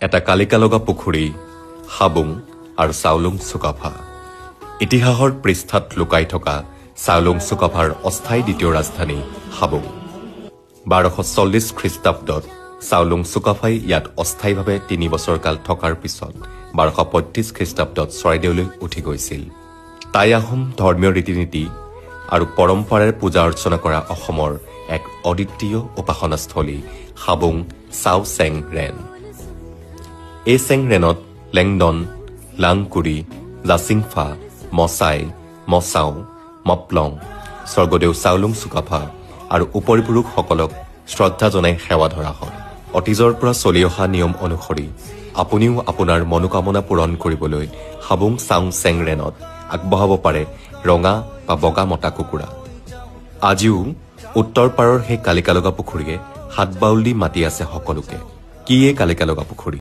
এটা কালিকা লগা পুখুৰী, হাবুং আৰু চাওলুং চুকাফা। ইতিহাসৰ পৃষ্ঠাত লুকাই থকা চাওলুং চুকাফাৰ অস্থায়ী দ্বিতীয় ৰাজধানী হাবুং। 1240 খ্ৰীষ্টাব্দত চাওলুং চুকাফাই ইয়াত অস্থায়ীভাৱে 3 বছৰ কাল থকাৰ পিছত 1235 খ্ৰীষ্টাব্দত চৰাইদেউলৈ উঠি গৈছিল। টাই আহোম ধৰ্মীয় ৰীতি নীতি আৰু পৰম্পৰাৰে পূজা অৰ্চনা কৰা অসমৰ এক অদ্বিতীয় উপাসনাস্থলী হাবুং চাও চেং ৰেন। এই চেং ৰেনত লেংডন, লাংকুৰি, জাচিংফা, মচাই, মচাও, মপলং, স্বৰ্গদেউ চাওলুং চুকাফা আৰু উপৰিপুৰুষসকলক শ্ৰদ্ধা জনাই সেৱা ধৰা হয়। অতীজৰ পৰা চলি অহা নিয়ম অনুসৰি আপুনিও আপোনাৰ মনোকামনা পূৰণ কৰিবলৈ হাবুং চাং চেং ৰেনত আগবঢ়াব পাৰে ৰঙা বা বগা মতা কুকুৰা। আজিও উত্তৰ পাৰৰ সেই কালিকা লগা পুখুৰীয়ে হাত বাউল দি মাতি আছে সকলোকে। কি এই কালিকা লগা পুখুৰী?